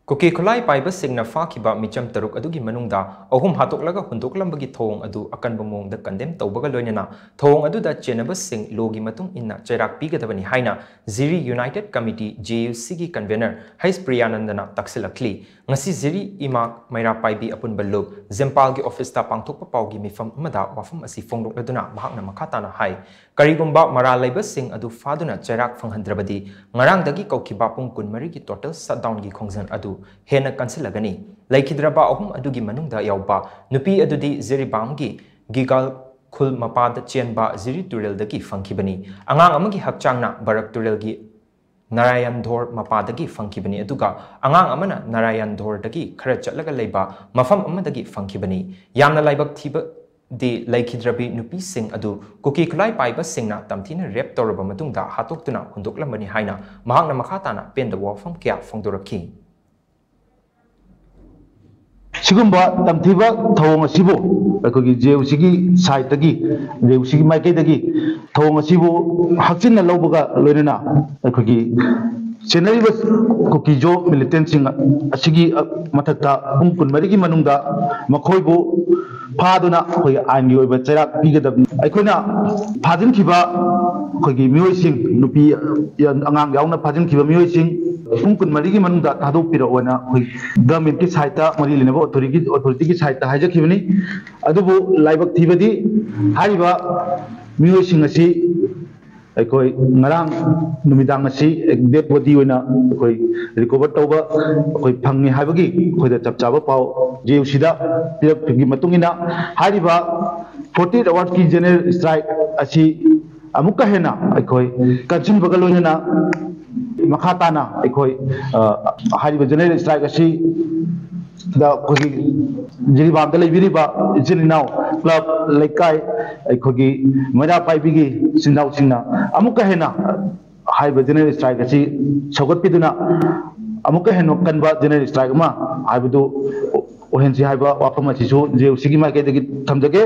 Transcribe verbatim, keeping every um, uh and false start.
ꯀꯨꯀꯤ ꯈꯨꯠꯂꯥꯏ ꯄꯥꯏꯕꯁꯤꯡꯅ ꯐꯥꯈꯤꯕ ꯃꯤꯆꯝ ꯇꯔꯨꯛ ꯑꯗꯨꯒꯤ ꯃꯅꯨꯡꯗ ꯑꯍꯨꯝ ꯍꯥꯠꯇꯣꯛꯂꯒ ꯍꯨꯟꯗꯣꯛꯂꯝꯕꯒꯤ ꯊꯧꯑꯣꯡ ꯑꯗꯨ ꯑꯀꯟꯕ ꯃꯑꯣꯡꯗ ꯀꯟꯗꯦꯝ ꯇꯧꯕꯒ ꯂꯣꯏꯅꯅ ꯊꯧꯑꯣꯡ ꯑꯗꯨꯗ ꯆꯦꯟꯅꯕꯁꯤꯡ ꯂꯣꯒꯤ ꯃꯇꯨꯡ ꯏꯟꯅ ꯆꯩꯔꯥꯛ ꯄꯤꯒꯗꯕꯅꯤ ꯍꯥꯏꯅ ꯖꯤꯔꯤ ꯌꯨꯅꯥꯏꯇꯦꯗ ꯀꯃꯤꯇꯤ, ꯖꯦ ꯌꯨ ꯁꯤꯒꯤ ꯀꯟꯚꯦꯅꯔ ꯍꯩꯁ ꯄ꯭ꯔꯤꯌꯥꯅꯟꯗꯅ ꯇꯛꯁꯤꯜꯂꯛꯂꯤ꯫ ꯉꯁꯤ ꯖꯤꯔꯤ ꯏꯃꯥ ꯃꯩꯔꯥ ꯄꯥꯏꯕꯤ ꯑꯄꯨꯟꯕ ꯂꯨꯞ ꯖꯦꯝꯄꯥꯜꯒꯤ ꯑꯣꯐꯤꯁꯇ ꯄꯥꯡꯊꯣꯛꯄ ꯄꯥꯎꯒꯤ ꯃꯤꯐꯝ ꯑꯃꯗ ꯋꯥꯐꯝ ꯑꯁꯤ ꯐꯣꯡꯗꯣꯛꯂꯗꯨꯅ ꯃꯍꯥꯛꯅ ꯃꯈꯥ ꯇꯥꯅ ꯍꯥꯏ, ꯀꯔꯤꯒꯨꯝꯕ ꯃꯔꯥꯜ ꯂꯩꯕꯁꯤꯡ ꯑꯗꯨ ꯐꯥꯗꯨꯅ ꯆꯩꯔꯥꯛ ꯐꯪꯍꯟꯗ꯭ꯔꯕꯗꯤ ꯉꯔꯥꯡꯗꯒꯤ ꯀꯧꯈꯤꯕ ꯄꯨꯡ ꯀꯨꯟꯃꯔꯤꯒꯤ ꯇꯣꯇꯦꯜ ꯁꯠꯗꯥꯎꯟꯒꯤ ꯈꯣꯡꯖꯪ ꯑꯗꯨ ꯍꯦꯟꯅ ꯀꯟꯁꯤꯜꯂꯒꯅꯤ꯫ ꯂꯩꯈꯤꯗ꯭ꯔꯕ ꯑꯍꯨꯝ ꯑꯗꯨꯒꯤ ꯃꯅꯨꯡꯗ ꯌꯥꯎꯕ ꯅꯨꯄꯤ ꯑꯗꯨꯗꯤ ꯖꯤꯔꯤꯕꯥꯝꯒꯤ ꯒꯤꯒꯥꯜ ꯈꯨꯜ ꯃꯄꯥꯗ ꯆꯦꯟꯕ ꯖꯤꯔꯤ ꯇꯨꯔꯦꯜꯗꯒꯤ ꯐꯪꯈꯤꯕꯅꯤ꯫ ꯑꯉꯥꯡ ꯑꯃꯒꯤ ꯍꯛꯆꯥꯡꯅ ꯕꯔꯛ ꯇꯨꯔꯦꯜꯒꯤ ꯅꯥꯔꯥꯌꯟꯙꯣꯔ ꯃꯄꯥꯗꯒꯤ ꯐꯪꯈꯤꯕꯅꯤ, ꯑꯗꯨꯒ ꯑꯉꯥꯡ ꯑꯃꯅ ꯅꯥꯔꯥꯌꯟꯙꯣꯔꯗꯒꯤ ꯈꯔ ꯆꯠꯂꯒ ꯂꯩꯕ ꯃꯐꯝ ꯑꯃꯗꯒꯤ ꯐꯪꯈꯤꯕꯅꯤ꯫ ꯌꯥꯝꯅ ꯂꯥꯏꯕꯛ ꯊꯤꯕꯗꯤ, ꯂꯩꯈꯤꯗ꯭ꯔꯕꯤ ꯅꯨꯄꯤꯁꯤꯡ ꯑꯗꯨ ꯀꯨꯀꯤ ꯈꯨꯠꯂꯥꯏ ꯄꯥꯏꯕꯁꯤꯡꯅ ꯇꯝꯊꯤꯅ ꯔꯦꯞ ꯇꯧꯔꯕ ꯃꯇꯨꯡꯗ ꯍꯥꯠꯇꯣꯛꯇꯨꯅ ꯍꯨꯟꯗꯣꯛꯂꯝꯕꯅꯤ ꯍꯥꯏꯅ ꯃꯍꯥꯛꯅ ꯃꯈꯥ ꯇꯥꯅ ꯄꯦꯟꯗꯕ ꯋꯥꯐꯝ ꯀꯌꯥ ꯐꯣꯡꯗꯣꯔꯛꯈꯤ꯫ ꯁꯤꯒꯨꯝꯕ ꯇꯝꯊꯤꯕ ꯊꯧꯑꯣꯡ ꯑꯁꯤꯕꯨ ꯑꯩꯈꯣꯏꯒꯤ ꯖꯦ ꯌꯨ ꯁꯤꯒꯤ ꯁꯥꯏꯠꯇꯒꯤ, ꯖꯦ ꯌꯨ ꯁꯤꯒꯤ ꯃꯥꯏꯀꯩꯗꯒꯤ ꯊꯧꯑꯣꯡ ꯑꯁꯤꯕꯨ ꯍꯛꯆꯤꯟꯅ ꯂꯧꯕꯒ ꯂꯣꯏꯅꯅ ꯑꯩꯈꯣꯏꯒꯤ ꯆꯦꯟꯅꯔꯤꯕ ꯀꯨꯀꯤꯖꯣ ꯃꯤꯂꯤꯇꯦꯟꯁꯤꯡ ꯑꯁꯤꯒꯤ ꯃꯊꯛꯇ ꯄꯨꯡ ꯀꯨꯟꯃꯔꯤꯒꯤ ꯃꯅꯨꯡꯗ ꯃꯈꯣꯏꯕꯨ ꯐꯥꯗꯨꯅ ꯑꯩꯈꯣꯏꯒꯤ ꯑꯥꯏꯟꯒꯤ ꯑꯣꯏꯕ ꯆꯩꯔꯥꯛ ꯄꯤꯒꯗꯕꯅꯤ꯫ ꯑꯩꯈꯣꯏꯅ ꯐꯥꯖꯤꯟꯈꯤꯕ ꯑꯩꯈꯣꯏꯒꯤ ꯃꯤꯑꯣꯏꯁꯤꯡ, ꯅꯨꯄꯤ ꯑꯉꯥꯡ ꯌꯥꯎꯅ ꯐꯥꯖꯤꯟꯈꯤꯕ ꯃꯤꯑꯣꯏꯁꯤꯡ ꯄꯨꯡ ꯀꯨꯟꯃꯔꯤꯒꯤ ꯃꯅꯨꯡꯗ ꯊꯥꯗꯣꯛꯄꯤꯔꯛꯑꯣꯅ ꯑꯩꯈꯣꯏ ꯒꯚꯔꯟꯃꯦꯟꯠꯀꯤ ꯁꯥꯏꯠꯇ, ꯃꯔꯤ ꯂꯩꯅꯕ ꯑꯣꯊꯣꯔꯤꯇꯤ, ꯑꯣꯊꯣꯔꯤꯇꯤꯒꯤ ꯁꯥꯏꯠꯇ ꯍꯥꯏꯖꯈꯤꯕꯅꯤ꯫ ꯑꯗꯨꯕꯨ ꯂꯥꯏꯕꯛ ꯊꯤꯕꯗꯤ ꯍꯥꯏꯔꯤꯕ ꯃꯤꯑꯣꯏꯁꯤꯡ ꯑꯁꯤ ꯑꯩꯈꯣꯏ ꯉꯔꯥꯡ ꯅꯨꯃꯤꯗꯥꯡ ꯑꯁꯤ ꯗꯦꯗ ꯕꯣꯗꯤ ꯑꯣꯏꯅ ꯑꯩꯈꯣꯏ ꯔꯤꯀꯣꯚꯔ ꯇꯧꯕ ꯑꯩꯈꯣꯏ ꯐꯪꯉꯤ ꯍꯥꯏꯕꯒꯤ ꯑꯩꯈꯣꯏꯗ ꯆꯞ ꯆꯥꯕ ꯄꯥꯎ ꯖꯦ ꯌꯨ ꯁꯤꯗ ꯄꯤꯔꯛꯄꯒꯤ ꯃꯇꯨꯡ ꯏꯟꯅ ꯍꯥꯏꯔꯤꯕ ꯐꯣꯔꯇꯤ ꯑꯦꯠ ꯑꯋꯥꯔꯁꯀꯤ ꯖꯦꯅꯔꯦꯜ ꯁ꯭ꯇ꯭ꯔꯥꯏꯛ ꯑꯁꯤ ꯑꯃꯨꯛꯀ ꯍꯦꯟꯅ ꯑꯩꯈꯣꯏ ꯀꯟꯁꯤꯟꯕꯒ ꯂꯣꯏꯅꯅ ꯃꯈꯥ ꯇꯥꯅ ꯑꯩꯈꯣꯏ, ꯑ, ꯍꯥꯏꯔꯤꯕ ꯖꯦꯅꯔꯦꯜ ꯁ꯭ꯇ꯭ꯔꯥꯏꯛ ꯑꯁꯤ ꯗ ꯑꯩꯈꯣꯏꯒꯤ ꯖꯤꯔꯤꯕꯥꯝꯗ ꯂꯩꯕꯤꯔꯤꯕ ꯏꯆꯤꯜ ꯏꯅꯥꯎ, ꯀ꯭ꯂꯕ, ꯂꯩꯀꯥꯏ, ꯑꯩꯈꯣꯏꯒꯤ ꯃꯩꯔꯥ ꯄꯥꯏꯕꯤꯒꯤ ꯏꯆꯤꯜ ꯏꯅꯥꯎꯁꯤꯡꯅ ꯑꯃꯨꯛꯀ ꯍꯦꯟꯅ ꯍꯥꯏꯔꯤꯕ ꯖꯦꯅꯔꯦꯜ ꯁ꯭ꯇ꯭ꯔꯥꯏꯛ ꯑꯁꯤ ꯁꯧꯒꯠꯄꯤꯗꯨꯅ ꯑꯃꯨꯛꯀ ꯍꯦꯟꯅ ꯀꯟꯕ ꯖꯦꯅꯔꯦꯜ ꯁ꯭ꯇ꯭ꯔꯥꯏꯛ ꯑꯃ ꯍꯥꯏꯕꯗꯨ ꯑꯣꯏꯍꯟꯁꯤ ꯍꯥꯏꯕ ꯋꯥꯐꯝ ꯑꯁꯤꯁꯨ ꯖꯦ ꯌꯨ ꯁꯤꯒꯤ ꯃꯥꯏꯀꯩꯗꯒꯤ ꯊꯝꯖꯒꯦ꯫